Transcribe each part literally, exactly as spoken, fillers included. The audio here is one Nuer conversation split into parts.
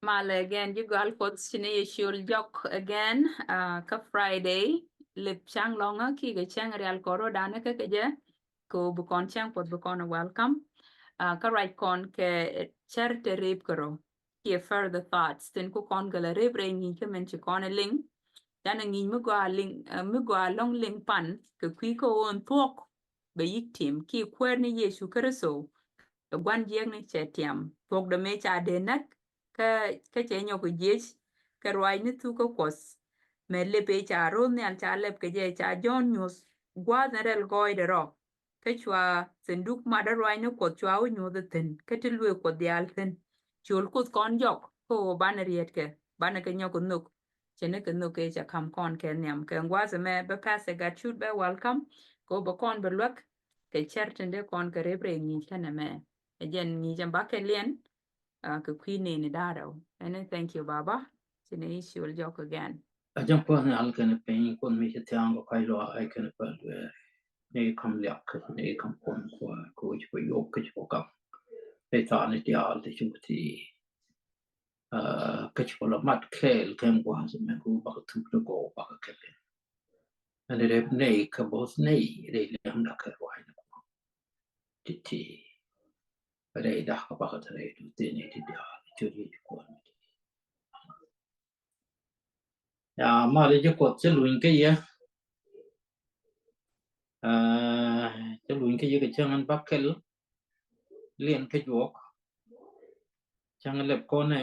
Malɛ again, ji̱ gɔal Kuɔth ci ni yɛ ciöl jɔk again, uh, kä Friday, lip cäŋ lɔŋä kikɛ cäŋ rial kɔn rɔ danɛ kä kɛ jɛ, kɛ ɣöö bi kɔn cäŋ Kuɔth bi kɔn welcome. Uh, kä ruac kɔn kɛ cär te rep kɛ rɔ, kiɛ further thoughts, tin ku kɔn kɛ lɛ rep rɛy ŋi̱i̱c kä min ci kɔn ɛ liŋ. Canɛ ŋi̱i̱c mi gɔaa liŋ, uh, mi gɔaa lɔŋ liŋ pan, kɛ kui̱ kä ɣöö thuɔ̱k bɛ yi̱k tim, ki kuäär ni Yecu Kritho, kɛ gua̱n jiäkni cɛ tiam. Thuɔ̱kdɛ mëë ca dee näk, kä, kä cɛ nyɔk kɛ jiec, kɛ ruac ni thuk kä Kuɔth. Mɛ lep ëë ca ro̱o̱l nhial ca lɛp kɛ jɛ ca Jɔ̱ɔ̱n nyuɔ̱th gua̱a̱th ni rɛl gɔɔydɛ rɔ. Kä cua thinduk matdä ruac ni Kuɔth cua wä nyuɔ̱th thi̱n, kä ti luëë Kuɔth diaal thi̱n. Ciöl Kuoth kɔn jɔk, kä ɣöö banɛ rietkɛ, banɛ kɛ nyɔk kɛ nhök. Cɛ ni kɛ nhök ëë cɛ ka̱m kɔn kɛ nhiam. Kɛ gua̱a̱th ɛmɛ bä Pastor Gatcut bɛ welcome, kɛ ɣöö bɛ kɔn bɛ luäk kɛ cär tin dee kɔn kɛ rep rɛy ŋi̱i̱c kɛnɛ mɛ. Ɛ jɛn ŋi̱i̱c ɛn bakɛ liɛn, uh, kɛ kui̱ nɛɛni da̱rɛw. Ɛn ɛ thank you, Baba. Ci ni ciöl jɔk again. A jɛn Kuoth Nhial kɛnɛ piny, Kuoth mi ci thia̱a̱ŋ kɛ kɔc luaak kɛnɛ päl dueer. Ni kam liak, ni kam kuɔn kua̱r, kɛ wec kɛ yop, kɛ ci kɛ gam. Ni thaani diaal ti ci wä ti. Uh, kä ci kɔ la mat kɛɛl kɛn gua̱a̱th mɛ ku bakɛ thuk ti gɔw bakɛ kɛl in. Ɛn rep nɛy kä bo̱th nɛy rɛy liɛmda kɛ ruac ni Kuɔth. Ti ti rɛy dak bakɛ te rɛy du thin iti diaal ci ri ci Kuɔth mi ti. Ya, mal ji̱ Kuɔth ci luny kä yɛ. Uh, ci luny kä yɛ kɛ cäŋ ɛn bakɛl. Liɛn kä juɔk. Cäŋ lɛp kɔnɛ.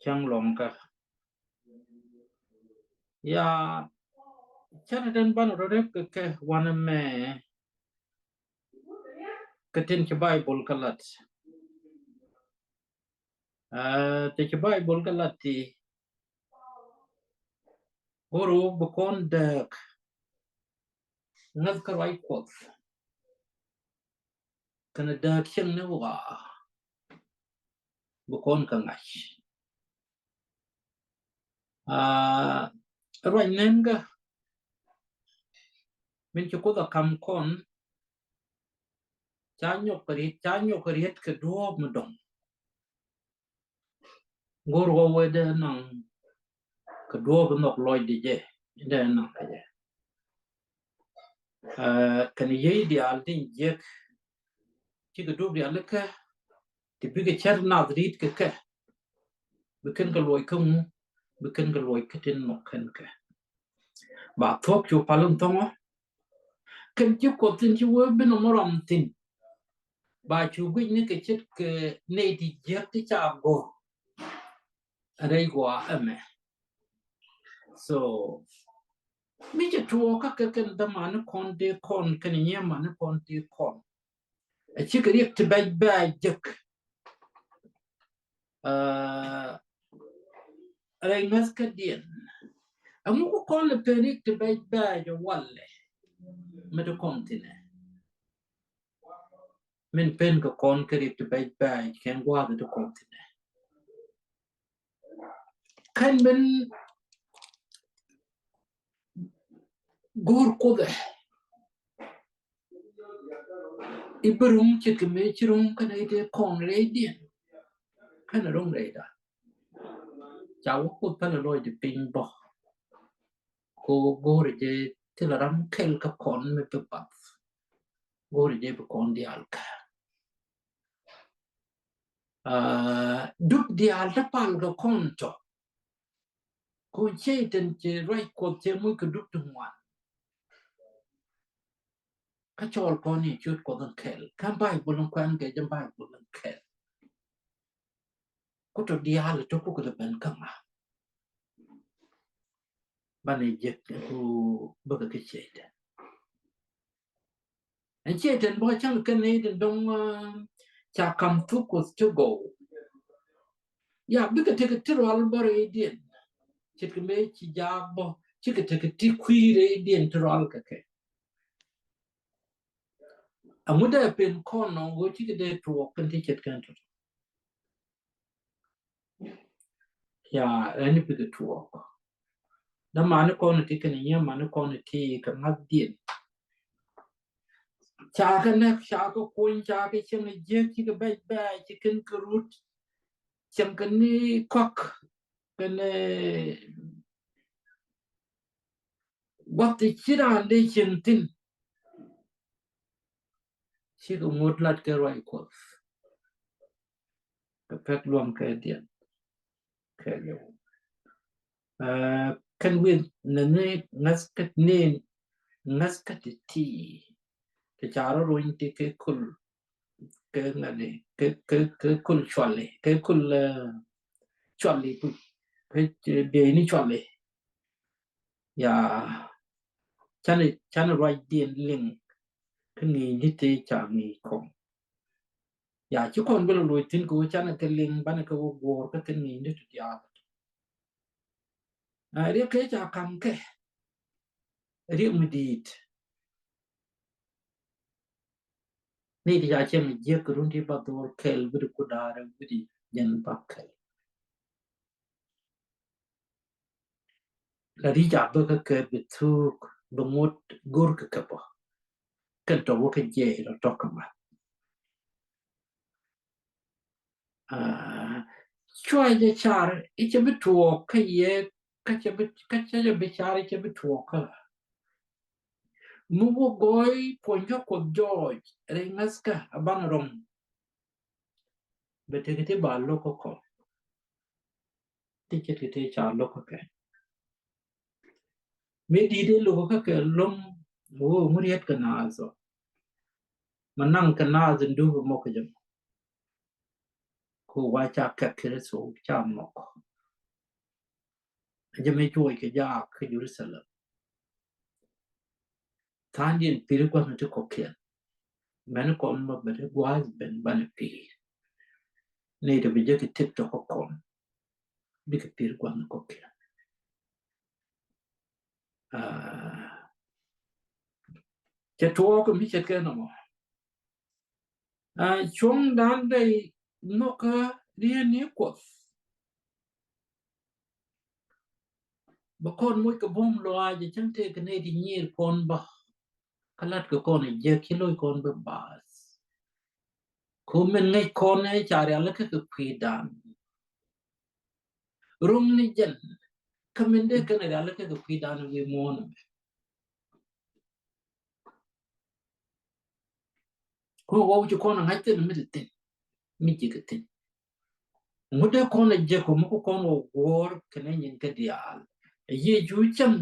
Cäŋ lɔŋkä. Ya, cä te den banɛ rɔ rep kɛ kɛ wanɛ mɛ. Kɛ tin ci Baibol kä lat. Uh, ti ci Baibol kä lat ti. Go̱r ɣöö bi kɔn dääk ŋäth kä ruac Kuɔth. Kɛnɛ dääk cieŋni ɣɔaa bi kɔn kɛ ŋa̱c. Aa, ruac nɛn kä min ci Kuoth a ka̱m kɔn ca nyɔk kɛ riet, ca nyɔk kɛ riet kɛ duɔ̱ɔ̱p mi dɔ̱ŋ. Go̱r ɣɔw wee dee naŋ kɛ duɔ̱ɔ̱p nhɔk lɔcdɛ jɛ, dee naŋ kɛ jɛ. Aa, kɛn yiey diaal tin jiäk cikɛ dup diaal ikä ti bikɛ cär nath ri̱t kɛ kɛ. Bi kɛn kɛ luɔc kä ŋu, bi kɛn kɛ luɔc kä tin nhɔk kɛn kɛ. Ba thuɔ̱k cu pal in thɔŋɔ. Kɛn ci Kuɔth tin ci wee bi nɔmɔ ram thi̱n. Ba cu guic ni kɛ ce̱tkɛ nɛy ti jiäk ti ca go̱r. Rɛy gɔaa ɛmɛ. So mi cɛ tuɔɔkä kɛ kɛn dämani kɔn dee kɔn kɛn nyiemani kɔn dee kɔn. A cikɛ riɛk ti bɛc bɛc jek. Aa, rɛy ŋäth kädiɛn. Ɛŋu ku kɔn lɛ pen riɛk ti bɛc bɛc walɛ mi ti kɔn thinɛ. Min pen kɛ kɔn kɛ riɛk ti bɛc bɛc kɛn gua̱a̱th ti kɔn thinɛ. Kɛn min go̱o̱r Kuoth ɛ i̱ bi ruŋ ce̱tkɛ mëë ci ruŋ kɛnɛ i̱ tëë kɔn rɛydiɛn. Kɛnɛ ruŋ rɛyda ca wä Kuoth pälɛ lɔcdɛ piny bä. Ko go̱o̱r jɛ thilɛ ram kɛl kä kɔn mi bi bath. Go̱o̱r jɛ bi kɔn diaal kä. Aa, dup diaal ti pal kɛ kɔn tɔ. Kun Cɛytan cɛ ruac Kuɔth cɛ muc kɛ dup ti ŋuan. Kä cɔɔl kɔn i̱ ciöt Kuɔth in kɛl. Kä Baibol in kuɛn kɛ jɛ Baibol in kɛl. Ku tɔ diaal tɔ kukɛ lɛ ben kä ŋa. Banɛ jek ku bäkɛ kä Cɛytan. Ɛn Cɛytan bä cäŋ kɛn ni tin dɔ̱ŋ, ah, ca kam thuk Kuɔth ti gɔw. Ya bikɛ tekɛ ti rual bä rɛydiɛn. Ce̱tkɛ mëë ci jaak bä cikɛ tekɛ ti kui̱ rɛydiɛn ti rual kɛ kɛ. Aŋu dee pen kɔn nɔ ɣöö cikɛ dee tuɔɔk kɛn ti ce̱tkɛn tɔ̱tɔ̱. Ya ɛn i̱ pikɛ tuɔɔk. Dämani kɔn ti kɛn nyiemani kɔn ti kɛ ŋa̱thdiɛn. Ca kɛ nɛk, ca kɛ kuny, ca kɛ cieŋ jiäk, cikɛ bɛc bɛc, ci kɛn kɛ rut. cieŋ kɛ ni kɔk kɛnɛ guath ti ci raan dee cieŋ thi̱n. Cikɛ ŋot lat kɛ ruac Kuɔth kɛ pek luɔm kɛ diɛn kɛ liw. Aa, kɛn wi̱n nɛ ni ŋäth kä ni ŋäth kä ti ti ti ca rɔ runy ti kɛ kul kɛ ŋani kɛ kɛ kɛ kul cuali kɛ kul, aa, cuali ku kɛ bieyni cuali. Ya canɛ canɛ ruacdiɛn liŋ kä ŋi̱i̱cni ti ca ŋi̱i̱c kɔn. Ya ci kɔn bi lɔ loc thi̱n kɛ ɣöö canɛ kɛ liŋ banɛ kɛ wä guɔ̱ɔ̱r kä kɛ ŋi̱i̱cni ti diaal. Aa, riɛk kɛ ca ka̱m kɛ riɛk mi di̱i̱t. Ni ti ca cieŋ jiäk kɛ run ti ba dhɔr kɛl wi̱di ku da̱a̱rɛ wi̱di jɛn ba kɛl. La ri ca bä kä kɛ bi thuk bi ŋot go̱r kɛ kɛ bä. Kɛn tɔ wä kɛ jiɛc lɔ tɔk kɛ ma. Aa, cua jɛ car i̱ cɛ bi tuɔɔk kä yɛ kä cɛ bi kä cɛ jɛ bi car i̱ cɛ bi tuɔɔk kä. Mi wä gɔɔy puɔ̱ny kä Kuoth jɔɔc rɛy ŋäthkä a banɛ rɔm. Bɛ tekɛ ti ba lo̱k kä kɔ ti ce̱tkɛ ti ca lo̱k kä kɛ. Mi di̱i̱t i̱ lo̱k kä kɛ lo̱ŋ wä ŋuriet kɛ naath ɔ. Ma naŋ kɛ naath in dup mɔk kɛ jɛ mɔ. Ku wa ca kɛ Kritho ca mɔk. Jɛ mi cuɔc kɛ jaak kä Jerusalem. Tha̱a̱ŋdiɛn pi̱i̱r gua̱thni ti kɔ̱kiɛn. Mɛn kɔn ma bɛ ti gua̱a̱th ben banɛ pi̱i̱r. Ni ti bi jɛ kɛ tip tɔk kɔn bikɛ pi̱i̱r gua̱thni kɔ̱kiɛn. Aa, cɛ tuɔɔk mi ce̱tkɛ nɔmɔ. Aa, cuɔ̱ŋdan dee nhɔkä riet ni Kuɔth. Bɛ kɔn moc kɛ buɔ̱m lɔaac cäŋ tëëkɛ nɛy ti nyiir kɔn bä. Kä la̱t kɛ kɔn ɛ jiäk ci lo̱c kɔn bä baath. Ku min ŋäc kɔn ɛ ca rialikä kɛ kui̱dan. Ro̱ŋ ni jɛn kä min dee kɛn rialikä kɛ kui̱dan wi̱i̱ muɔ̱ɔ̱n ɛmɛ. Ku ɣɔw ci kɔn ɛ ŋa̱c thi̱n mi ti thi̱n mi ji̱ kɛ thi̱n. Ŋut dee kɔn ɛ jiäk ku mi ku kɔn ɣɔw guɔ̱ɔ̱r kɛnɛ nyin kä diaal. Ɛ Yecu cäŋ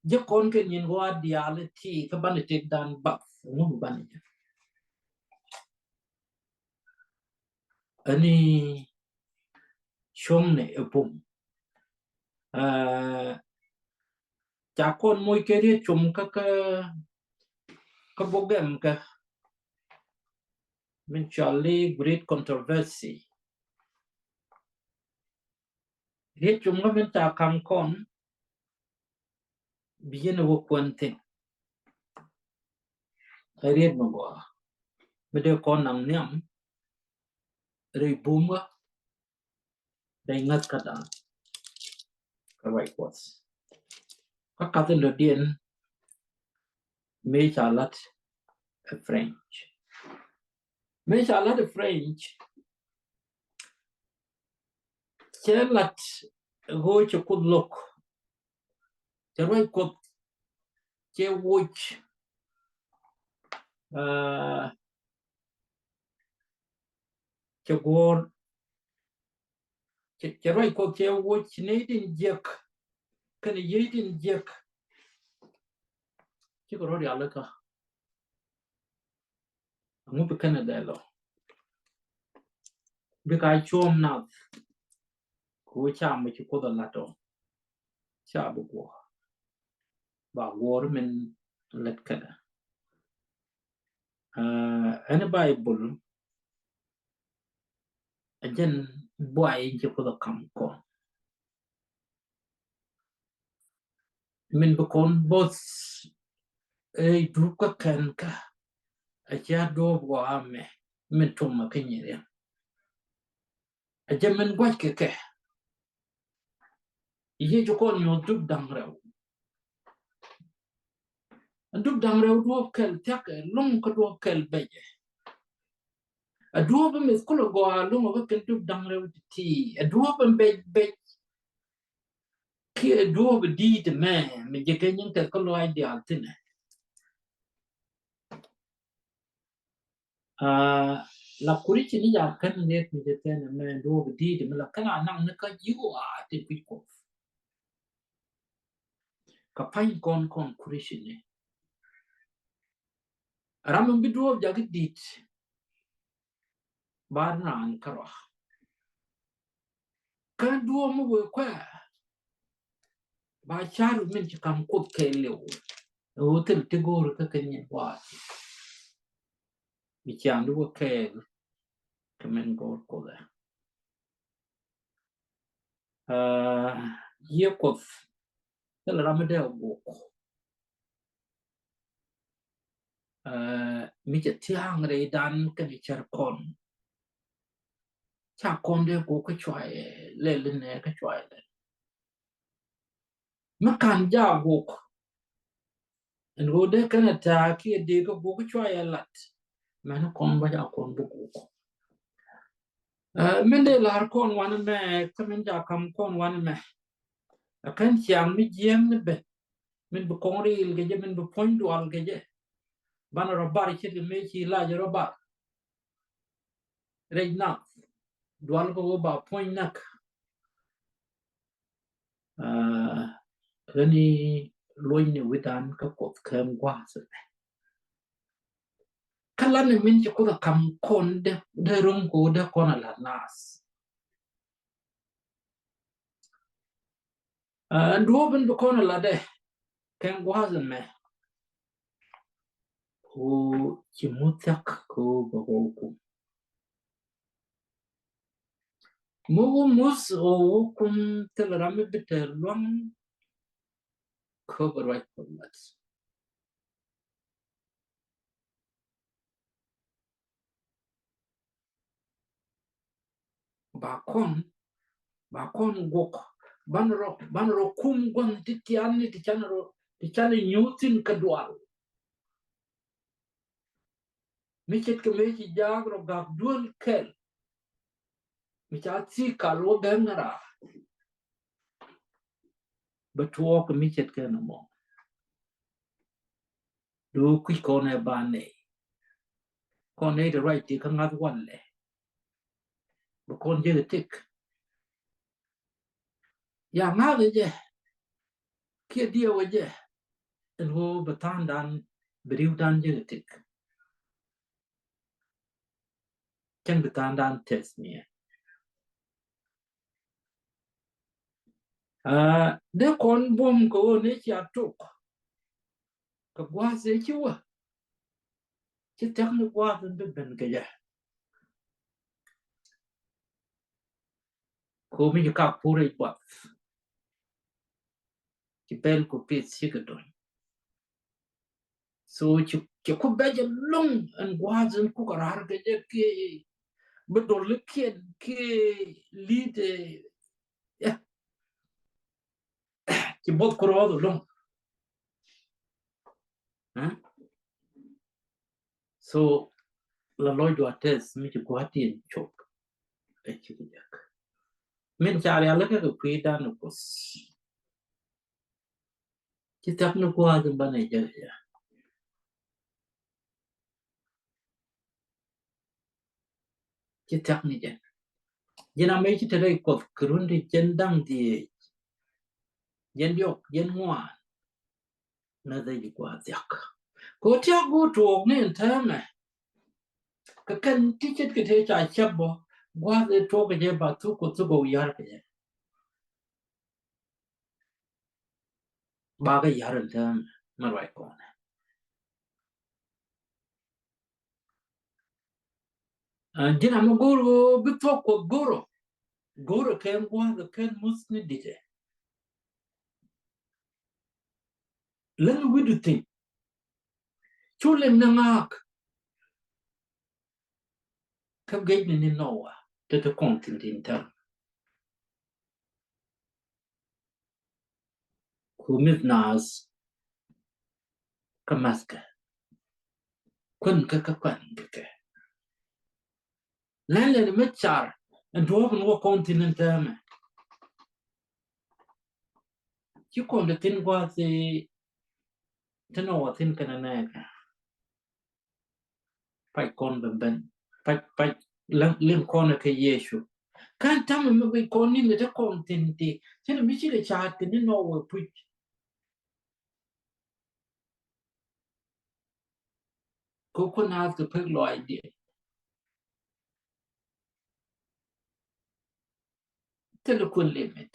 jiäk kɔn kɛ nyin ɣɔaa diaal ti kä banɛ tëkdan bath ŋut banɛ jiäk. Ani cuɔ̱ŋnɛ ɛ bum. Aa, ca kɔn moc kɛ riet cum kä kä kä bok gɛm kä min cɔal i̱ Great Controversy. Riet cum kä min ca ka̱m kɔn bi yɛn ɛ wä kuɛn thi̱n. Ɛ riet mi gɔaa mi dee kɔn naŋ nhiam rɛy bumä rɛy ŋäth kä da̱a̱n. Kä ruac Kuɔth kä kath in dɔ̱diɛn mëë ca lat ɛ French. Mëë ca lat ɛ French cɛ lat ɣöö cɛ Kuoth lo̱k. Cɛ ruac Kuɔth cɛ woc. Aa, cɛ guɔ̱ɔ̱r cɛ ruac Kuɔth cɛ woc nɛy tin jiäk kɛnɛ yiey tin jiäk. Cikɛ rɔ rialikä. Aŋu bi kɛnɛ dɛl ɔ bi ka cuɔ̱m nath. Ku ca mi ci Kuoth a lat ɔ ca bi guɔ ba guɔr min lät kɛnɛ. Ɛn Baibul a jɛn buay in ci Kuoth a kam kɔn. Min bi kɔn both ɛ dup kä kɛn kä a cia duɔp wä amɛ min tum a kä nyiriɛn. A jɛ min guac kɛ kɛ. Yecu kɔn nyuɔth dup da̱ŋ rɛw. Dup da̱ŋ rɛw duɔp kɛl thia̱kɛ lo̱ŋ kä duɔp kɛl bɛcɛ. Ɛ duɔ̱ɔ̱p in mith kulɛ gɔaa lo̱ŋ ɛ kä kɛn dup da̱ŋ rɛw ti̱ti̱. Ɛ duɔ̱ɔ̱p in bec bec kiɛ ɛ duɔ̱ɔ̱p in di̱i̱t ɛmɛ mi jɛ kɛ nyin tɛth kä lɔaac diaal thi̱n ɛ. Aa, la kuri ci ni jal kän ni ret mi jɛ kɛn ɛmɛ duɔ̱ɔ̱p in di̱i̱t ɛmɛ la kän a naŋ ni kä ji̱ ɣɔaa tin kui̱ Kuɔth. Kɛ pa̱ny kɔn kɔn kuri ci ni. Ram in bi duɔ̱ɔ̱p jakä di̱t ba raan kärɔa. Kä duɔ̱ɔ̱p mi wee kuɛ ba car min ci kam Kuoth kɛɛliw. Ɛ ɣöö thil ti go̱o̱r kä kɛ nyin gua̱a̱th. Bi ciaŋ di wä kɛɛl kɛ min go̱o̱r Kuoth ɛ. Aa, yiëë Kuɔth thilɛ ram mi dee guk. Aa, mi cɛ thia̱a̱ŋ rɛydan kɛnɛ cär kɔn. Ca kɔn dee guk kä cuayɛ lɛl inɛ kä cuayɛ lɛl. Mi ka̱n jaak guk ɛn ɣöö dee kɛn ɛ ta̱a̱ kiɛ dee kä guk kä cuayɛ lat. Mɛn kɔn bä jaak kɔn bä guk. Aa, min dee la̱r kɔn wanɛ mɛ kä min jaak ka̱m kɔn wanɛ mɛ. Ɛ kɛn ciaŋ mi jiɛm ni ben min bi kɔn riil kɛ jɛ, min bi puɔ̱ny dual kɛ jɛ. Banɛ rɔ bar ce̱tkɛ mëë ci lac rɔ bar. Rɛc nath dual kɛ wä ba puɔ̱ny näk. Aa, ɣän i̱ luɔ̱ny ni wi̱dan kä Kuɔth kɛm gua̱a̱th ɛmɛ. Kä lan ni min ci Kuoth a ka̱m kɔn dee, dee rom kɛ wä dee kɔn a la̱t naath. Aa, ɛn duɔ̱ɔ̱p in bi kɔn a latdɛ kɛn gua̱a̱th ɛmɛ. Ku ci muth thia̱k kɛ ɣöö bɛ kɛ wä kum. Mi wä muth ɣöö wä kum thilɛ ram mi bi tɛr lua̱ŋ. Kä bɛ ruac kɛ mat. Ba kɔn, ba kɔn guk. Banɛ rɔ, banɛ rɔ kum gua̱n ti tian ni ti canɛ rɔ, ti canɛ nyuuthin kä dual. Mi ce̱tkɛ mëë ci jaak rɔ gak duel kɛl. Mi ca thik kal wä gɛn ŋära. Bɛ tuɔɔk mi ce̱tkɛ nɔmɔ. Duuk kui̱c kɔn ɛ ba nɛy. Kɔn nɛy ti ruac ti kä ŋa̱th walɛ. Bɛ kɔn jek ɛ tëk. Ya ŋa̱th ɛ jɛ. Kiɛ diɛw ɛ jɛ. Ɛn ɣöö bɛ tha̱a̱ŋdan, bɛ ri̱wdan jek ɛ tëk. Cäŋ bɛ tha̱a̱ŋdan tɛth ni ɛ. Aa, dee kɔn buɔ̱m kɛ ɣöö ni cia tok. Kɛ gua̱a̱th ëë ci wä. Ci thia̱k ni gua̱a̱th in bi ben kɛ jɛ. Ko̱mi ci kak pur i̱ buath. Ci bɛl ku pith ci kɛ dony. So ci, ci ku bɛc ɛlɔ̱ŋ ɛn gua̱a̱th in kukɛ raar kɛ jɛ kiɛ bi dol ikiɛn kiɛ li̱t ɛ. Ci buɔth ku rɔɔth ɛlɔ̱ŋ. Ɛ? So la lɔcdu a tɛth mi ci gua̱a̱th in cop. Ɛ ci kɛ jek. Min ca rialikä kɛ kui̱dan ɛ Kuoth. Ci thia̱k ni gua̱a̱th in banɛ jek ɛ jɛ. Ci thia̱k ni jɛn. Ji̱n a mëë ci te rɛy Kuɔth kɛ run ti jiɛn da̱ŋ dhieec. Jiɛn diɔk, jiɛn ŋuan. Mɛ dhɛ ji̱ gua̱a̱th thia̱k. Kɛ ɣöö thia̱k go̱o̱r tuɔɔk ni ɛn täämɛ. Kɛ kɛn ti ce̱tkɛ tëë ca cäp bä gua̱a̱th ëë tuɔɔk kɛ jɛ ba thuk kɛ thuk ɛ wi̱i̱ ya̱r kɛ jɛ. Bakɛ ya̱r ɛn täämɛ mɛ ruac kɔnɛ. Aa, ji̱n amɛ go̱o̱r ɣöö bi thuɔ̱k Kuɔth go̱o̱rɔ. Go̱o̱rɔ kɛn gua̱a̱th kɛn muth ni di̱tɛ. Läŋ wi̱du thi̱n. Cu lɛŋ ni ŋa̱a̱k. Kä gec ni ni Nowa te te kɔn thi̱n thi̱n täämɛ. Ku mith naath kä mathkɛ. Kuän kä kä kuän kä kɛ. Lɛn lɛn mi car ɛn duɔ̱ɔ̱p in wä kɔn thi̱n ɛn täämɛ. Ci kɔn te thi̱n gua̱a̱th ti nɔ wä thi̱n kɛnɛ nɛɛkɛ. Pac kɔn ben ben. Pac, pac liŋ, liŋ kɔn kɛ Yecu. Kan tamɛ mi guic kɔn ni mi te kɔn thi̱n ti. Cɛ ni mi ci kɛ ca̱a̱t kɛ ni nɔ wä puc. Kɛ kun naath kɛ pek lɔaacdiɛn. Thilɛ kun limit.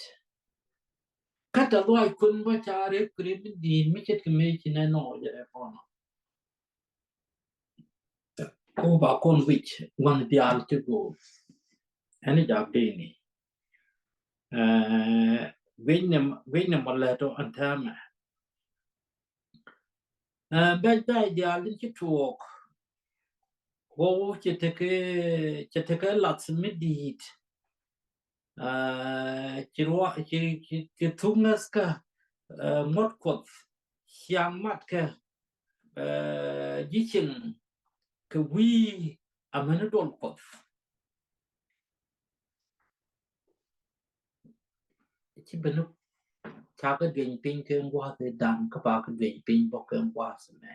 Kä tɛ lɔaac kun bä ca rep kɛ rep mi di̱i̱t mi ce̱tkɛ mëë ci nɛn nɔ jɛ rɛ kɔn ɔ. Ko ba kɔn wi̱c wan diaal ti go̱o̱r. Ɛn jak dee ni. Ɛɛ, guic ni, guic ni mɔ lät ɔ ɛn täämɛ. Ɛɛ, bɛc bɛc diaal in ci tuɔɔk. Wä wä cɛ tekɛ, cɛ tekɛ lath mi di̱i̱t. Ɛɛ, ci ruɔ, ci, ci, ci thuk ŋäthkä, ɛɛ, ŋuɔ̱t Kuɔth, ciaŋ matkɛ, ɛɛ, ji̱ cieŋ kɛ wi̱i̱ amäni duɔl Kuɔth. Ci ben ni ca kɛ dueny piny kɛ ŋua̱th i̱ da̱ŋ kä ba kɛ dueny piny bä kɛ ŋua̱th mɛ.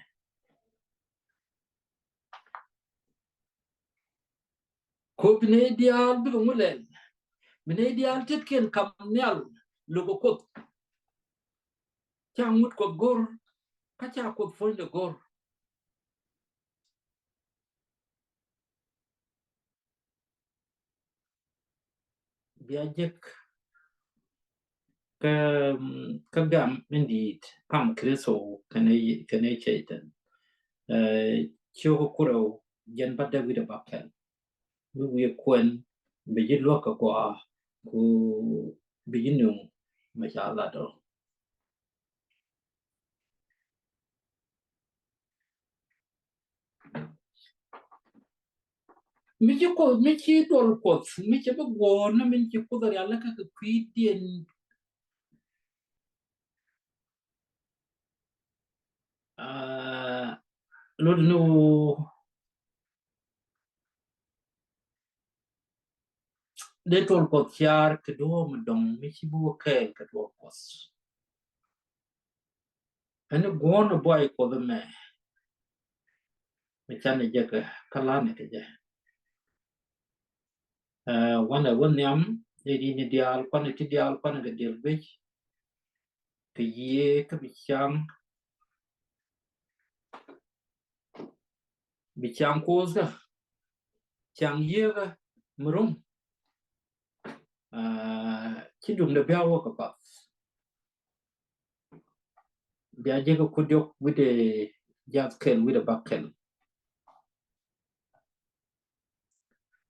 Ko bi nɛy diaal bikɛ ŋu lɛl. Bi nɛy diaal tetkiɛn kam nhial lo̱k ɛ Kuoth. Ca ŋut Kuɔth go̱r kä ca Kuoth puɔ̱nydɛ go̱r. Bia jek kä, kä gam in di̱i̱t kam Kritho kɛnɛ, kɛnɛ Cɛytan. Ɛɛ, ciök kurɛw jɛn bä Dawid ɛ bä kɛl. Bi wi̱i̱ kuɛn bi ji̱ luäk kɛ gɔaa ku bi ji̱ nuŋ mɛ ca lat ɔ. Mi ci Kuoth, mi ci duɔl Kuɔth, mi ci bi guɔ̱ɔ̱r ni min ci Kuoth rial kä kɛ kui̱diɛn. Aa, lot ni woo dee duɔl Kuɔth ciar kɛ duɔ̱ɔ̱p mi dɔ̱ŋ mi ci bi wä kɛɛl kɛ duɔl Kuɔth. Ɛn guɔ̱ɔ̱n buay Kuɔth mɛ. Mɛ canɛ jɛ kɛ kä lanɛ kɛ jɛ. Ɛɛ, wanɛ wä nhiam, dee di ni diaal, kuanɛ ti diaal, kuanɛ kɛ diɛl guic. Kɛ yiëë kä bi caŋ, bi caŋ Kuoth kä, caŋ yiëë kä mi rum. Aa, ci duŋdɛ bia wä kɛ path. Bia jek ku diɔk wi̱dɛ jath kɛl wi̱dɛ bak kɛl.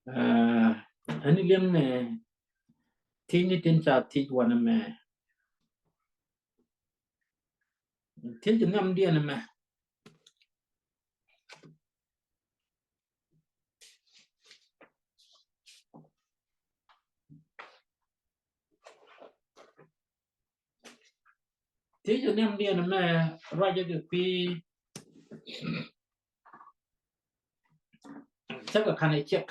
Aa, ɛn liɛm ni thiec ni tin ca thiec wanɛ mɛ. Thiec nhiam diɛn mɛ. Thiec nhiam diɛn mɛ ruacɛ kɛ kui̱ cä kɛ kanɛ cɛk.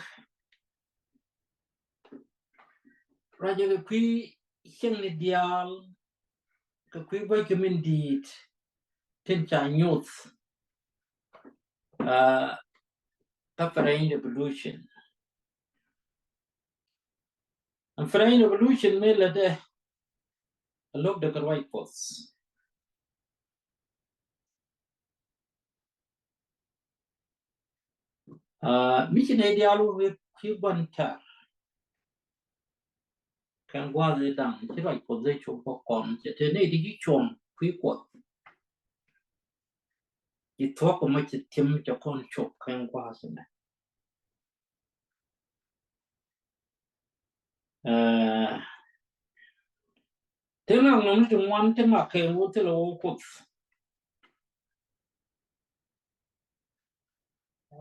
Ruacɛ kɛ kui̱ cieŋni diaal kɛ kui̱ gua̱c kɛ min di̱i̱t tin ca nyuth. Aa, kä French Revolution. Ɛn French Revolution mëë lätdɛ a lo̱kdɛ kɛ ruac Kuɔth. Aa, mi ci nɛy diaal wä wee kui̱ gua̱n tɛr. Kɛn gua̱a̱th i̱ da̱ŋ ci ruac Kuɔth dee cop kä kɔn cɛ te nɛy ti ci cuɔ̱ŋ kui̱ Kuɔth. Ci thuɔ̱k mɔ ci thi̱em cɛ kɔn cop kɛn gua̱a̱th inɛ. Aa, te ŋak nɔm ti ŋuan te ŋak kɛ wä thilɛ wä Kuoth.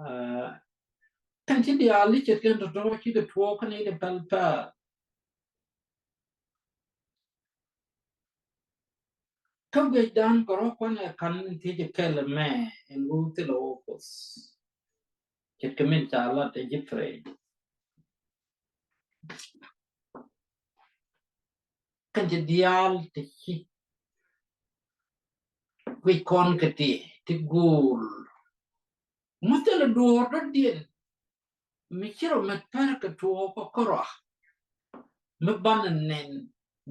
Aa, kɛn ti diaal i̱ ce̱tkɛn tɔ̱tɔ̱ cikɛ tuɔɔk kɛn i̱ di pɛl pɛl. Kä guic dan kɛ rɔ kuanɛ kan thiec kɛl mɛ in ru thilɛ wä Kuoth. Ce̱tkɛ min ca lat ɛ ji̱ Fred. Kɛn ti diaal ti ci guic kɔn kɛ ti, ti go̱o̱l. Mi thilɛ duɔ̱ɔ̱r dɔ̱diɛn mi ci rɔ mɛt pɛr kɛ tuɔɔk kɛ kärɔa. Mi banɛ nɛn,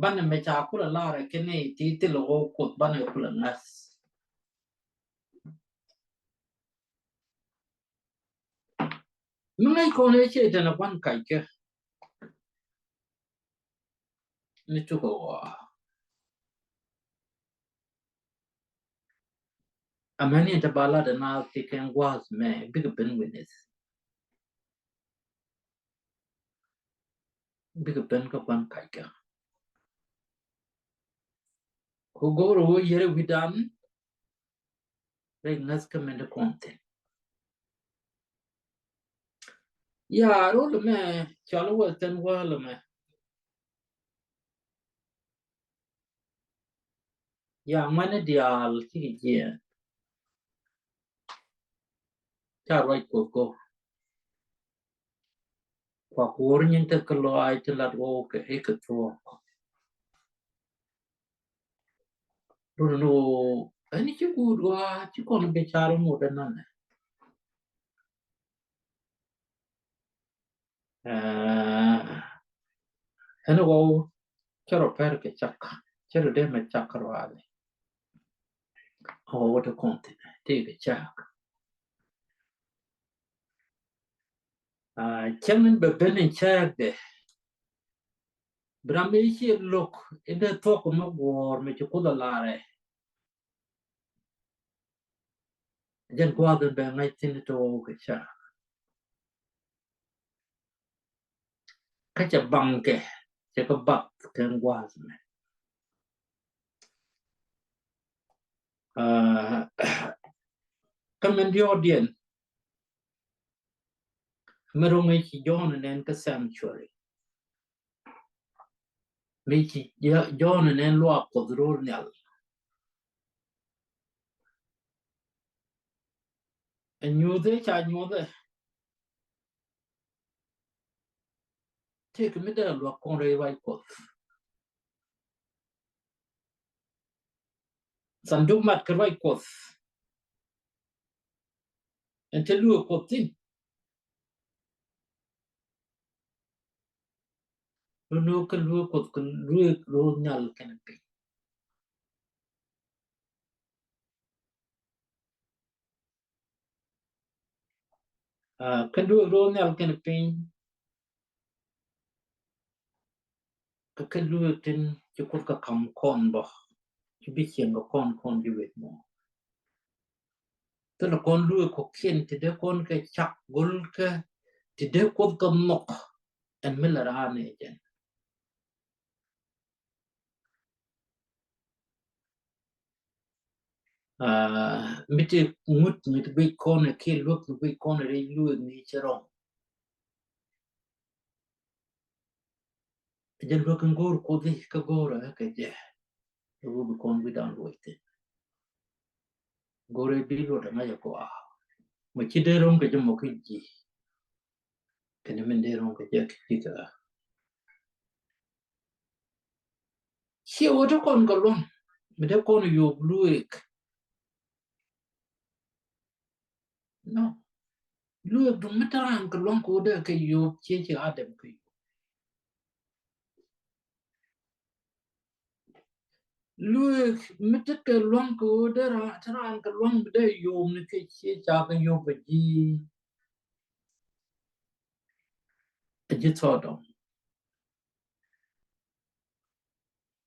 banɛ mɛ ca kulɛ lar ɛ kɛn ɛ ti thilɛ ɣɔw Kuoth banɛ kulɛ ŋa̱th. Mi ŋäc kɔn ɛ ciɛ tɛn ɛ gua̱n kackɛ. Ni tukɛ ɣɔaa. Amäni in te ba lat ɛ naath ti kɛn gua̱a̱th mɛ bikɛ ben witness. Bikɛ ben kä gua̱n kackɛ. Ku go̱o̱r ɛ wä yɛrɛ wi̱dan. Rɛy ŋäth kä mɛn di kɔn thin. Ya rol mɛ cɔl wä thin wä lɛ mɛ. Ya ŋuɛni diaal cikɛ jiɛɛn. Ca ruac Kuoth go̱r. Kua kuɔr nyin te kä lɔaac ti lat wä wä kɛ i̱ kɛ thuɔɔk. Run ni wä ɛn ci guut wa ci kɔn bi car mut ɛn nanɛ. Ɛn ɣɔw cä rɔ pɛr kɛ cak, cä rɔ dee mɛ cak ruaali. Ɣɔw wä ti kɔn thin ti kɛ cak. Cäŋ in bɛ ben in cak dɛ. Bi ram mi ci lo̱k in dee thuɔk mi guɔ̱ɔ̱r mi ci Kuoth a larɛ. Jɛn gua̱a̱th in bɛ ŋa̱c thi̱n ti wä kɛ cak. Kä cɛ baŋkɛ cɛ kɛ bath kɛn gua̱a̱th mɛ. Kä mɛn diɔ̱ɔ̱diɛn mi ro̱ŋ i̱ ci Jɔ̱ɔ̱n nɛn kä sanctuary. Mi ci Jɔ̱ɔ̱n nɛn luaak Kuɔth ro̱o̱r nhial. Ɛ nyuuth ëë ca nyuuth ɛ. Tëëkɛ mi dee luak kɔn rɛy ruac Kuɔth. Thanduk mat kɛ ruac Kuɔth. Ɛn te lueek Kuɔth thi̱n. Run ni wä kä lueek Kuɔth kɛ lueek ro̱o̱l nhial kɛnɛ piny. Kä lueek ro̱o̱l nhial kɛnɛ piny. Kä kɛ lueek tin ci Kuoth kɛ ka̱m kɔn bä ci bi cieŋ kɛ kɔn kɔn ji̱ wek mɔ. Thilɛ kɔn lueek kɔkiɛn ti dee kɔn kɛ cak go̱l kɛ ti dee Kuoth kɛ nhɔk ɛn mi lɛ raan ɛ jɛn. Mi ti ŋut mi ti guic kɔn ɛ kiɛ luäk mi guic kɔn ɛ rɛy lueek ni cɛ rɔm. Jɛ luäk in go̱o̱r Kuoth i̱ kä go̱o̱r ɛ kɛ jɛ. Ɛ wut kɔn wi̱dan luɔc thi̱n. Go̱o̱r ɛ bi luɔt ɛ ŋa̱c ɛ kɔaa. Mɔ ci dee ro̱ŋ kɛ jɛ mɔ kä ji̱. Kɛnɛ min dee ro̱ŋ kɛ jɛ kɛ ji̱ kɛ ɣä. Ciɛ wä te kɔn kɛ luaŋ mi dee kɔn yop lueek. No. Lueek duŋ mi te raan kɛ luaŋ kɛ wä dee kɛ yop ciɛ ci Adam kɛ yop. Lueek mi te kɛ luaŋ kɛ wä dee raan, te raan kɛ luaŋ mi dee yop ni kɛ ciɛ ca kɛ yop a ji̱. A ji̱ Sodom.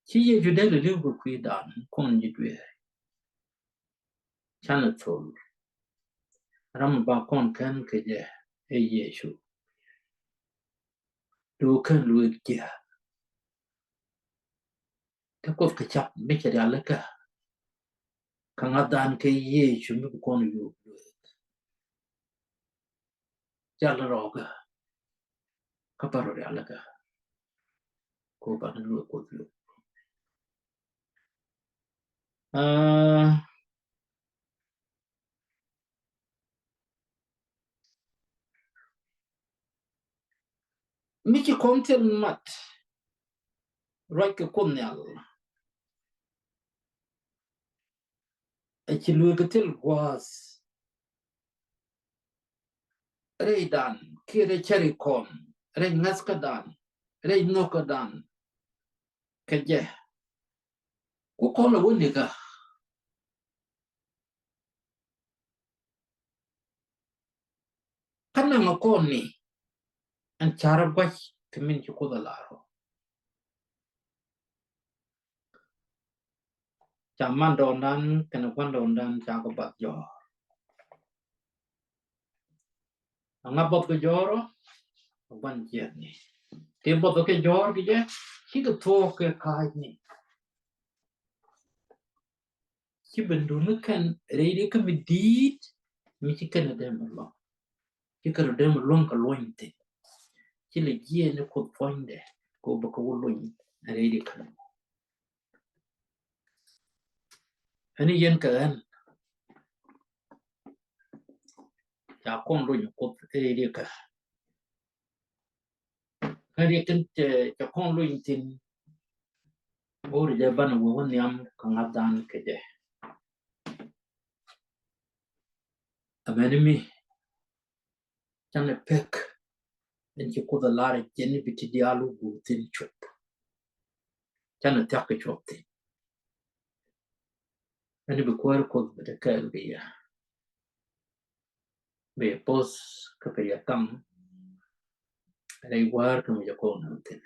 Ci Yecu dee lɛ li̱w kɛ kui̱dan kɔn ji̱ dueer. Canɛ thol. Ram ba kɔn kɛn kɛ jɛ ɛ Yecu. Duɔ kɛn lueek ji̱. Te Kuoth kɛ cap mi cɛ rialikä. Kä ŋa̱thdan kɛ Yecu mi bi kɔn yop lueek. Jal rɔɔkä. Kä bä rɔ rialikä. Ko banɛ lueek Kuoth yop. Aa, Mi ci kɔn thil mat ruac kɛ Kuoth Nhial, ɛ ci lueek kɛ thil gua̱a̱th rɛydan kiɛ rɛy cäri kɔn, rɛy ŋäthkädan, rɛy nhökädan kɛ jɛ. Ku kɔn ɛ wä nikä. Kä naŋ ɛ kɔn ni ɛn carɛ gua̱c kɛ min ci Kuoth ɛ lar ɔ. Ca mandɔɔŋdan kɛnɛ gua̱ndɔɔŋdan ca kɛ bath jɔ̱ɔ̱r. Aŋa bɔth kɛ jɔ̱ɔ̱r ɔ? Ɛ gua̱n jiɛth ni. Ti bɔth kɛ jɔ̱ɔ̱r kɛ jɛ, cikɛ thuɔ̱k kɛ ka̱a̱c ni. Ci ben duni kɛn rɛy di kä mi di̱i̱t mi ci kɛn a dee mi luɔ̱ŋ. Ci kɛn a dee mi luɔ̱ŋ kɛ luɔ̱ny thi̱n. Ci lɛ jiɛɛn ni Kuoth puɔ̱nydɛ kɛ wä bä kɛ wä luɔ̱ny rɛy di kɛn. Ɛn yɛn kɛ ɣän ca kɔn luɔ̱ny Kuoth rɛy di kɛ. Kä riɛk tin cɛ, cɛ kɔn luny thi̱n. Go̱o̱ri jɛ banɛ wee wä nhiam kä ŋa̱thdan kɛ jɛ. Amäni mi canɛ pek in ci Kuoth a lar jɛ ni bi ti diaal wä guur thi̱n cuɔp. Canɛ thiak kɛ cuɔp thi̱n. Ɛn bi kuäär Kuoth bi te kɛɛl kɛ yɛ. Bɛ poth kä pɛ yɛ kaŋ rɛy wäär kä mi jɛ kɔn nɔn thin.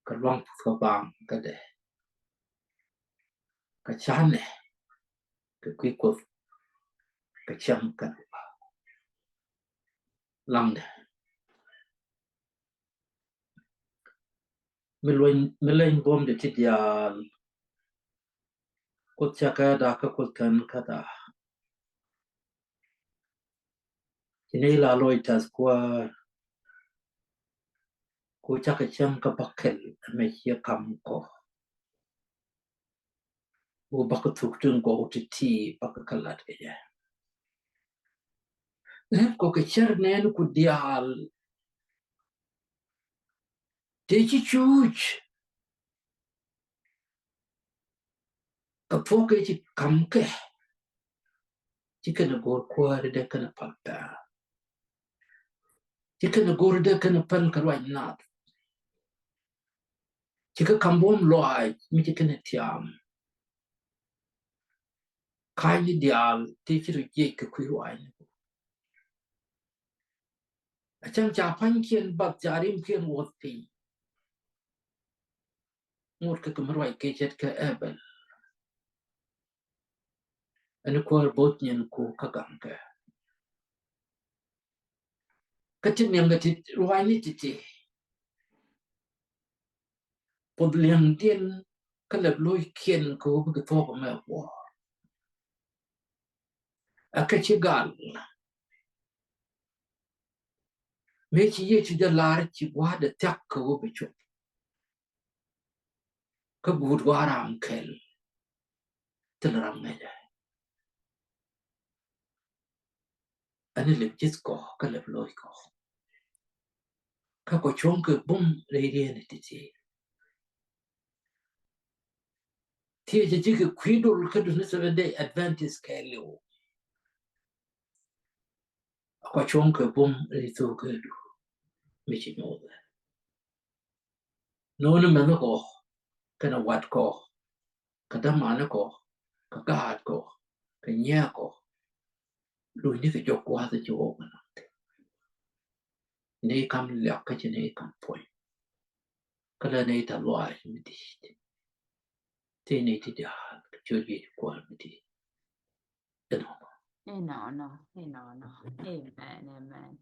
Kä luaŋ puth kä baŋ kä dɛ. Kä canɛ kɛ kui̱ Kuoth kä cäŋ kä laŋdɛ. Mi luny, mi leny buɔ̱mdɛ ti diaal. Kuoth cakɛ da kä Kuoth kɛn kä da. Ci nɛy la loc tath kuäär. Ku cakɛ cäŋ kä bäkɛl ɛmɛ ciɛ kam kɔ. Ku bäkɛ thuk tin gɔw ti ti bäkɛ kä lat kɛ jɛ. Rɛp kɔ kɛ cär nɛn ku diaal. Tëë ci cuuc. Kä thuɔ̱k kɛ ci ka̱m kɛ. Ci kɛn a go̱o̱r kuääri dee kɛn a päl pɛr. Ci kɛn a go̱o̱r dee kɛn a päl kɛ ruac nath. Ci kɛ ka̱m buɔ̱m lɔaac mi ci kɛn a tiam. Ka̱ny ni diaal tëë ci rɔ jiɛc kɛ kui̱ ruac ni. A cäŋ ca pa̱nykiɛn bath ca rimkiɛn wuɔth piny. Ŋot kɛ kɛ mi ruac kɛ ce̱tkɛ Ebɛl. Ɛn kuäär bo̱th nyin ku kä gaŋkɛ. Kä ti niɛŋkɛ ti ruaacni ti̱ti̱. Puɔth liɛŋdiɛn kä lɛp lo̱ckiɛn kɛ ɣöö bikɛ thuɔ̱k ɛmɛ guɔ̱ɔ̱r. Ɛ kɛ ci gal. Mëë ci Yecu jɛ lar ci gua̱a̱thdɛ thia̱k kɛ ɣöö bɛ cop. Kä guut gua̱a̱th ram kɛl. Thil ram ŋäcɛ. Ani lɛp ji̱th kɔ kä lɛp lo̱c kɔ. Kä kɔ cuɔ̱ŋ kɛ bum rɛy rieni ti̱ti̱. Thiecɛ ji̱ kɛ kui̱ dol kä duni Seventh Day Adventist kɛɛliw. Kɔ cuɔ̱ŋ kɛ bum rɛy thok kɛ du mi ci nyothɛ. Noni mɛni kɔ kɛnɛ wat kɔ kɛ dämani kɔ kɛ gaat kɔ kɛ nyiɛɛ kɔ. Lunyni kɛ jɔk gua̱a̱th ci wä wä nath. Ni kam liak kä ci ni kam puɔ̱ny. Kä la ni ta luaac mi di̱i̱t. Ti ni ti diaal kɛ ciöt Yecu Kuäär mi di̱i̱t. Inɔnɔ. Inɔnɔ, inɔnɔ. Amen, amen.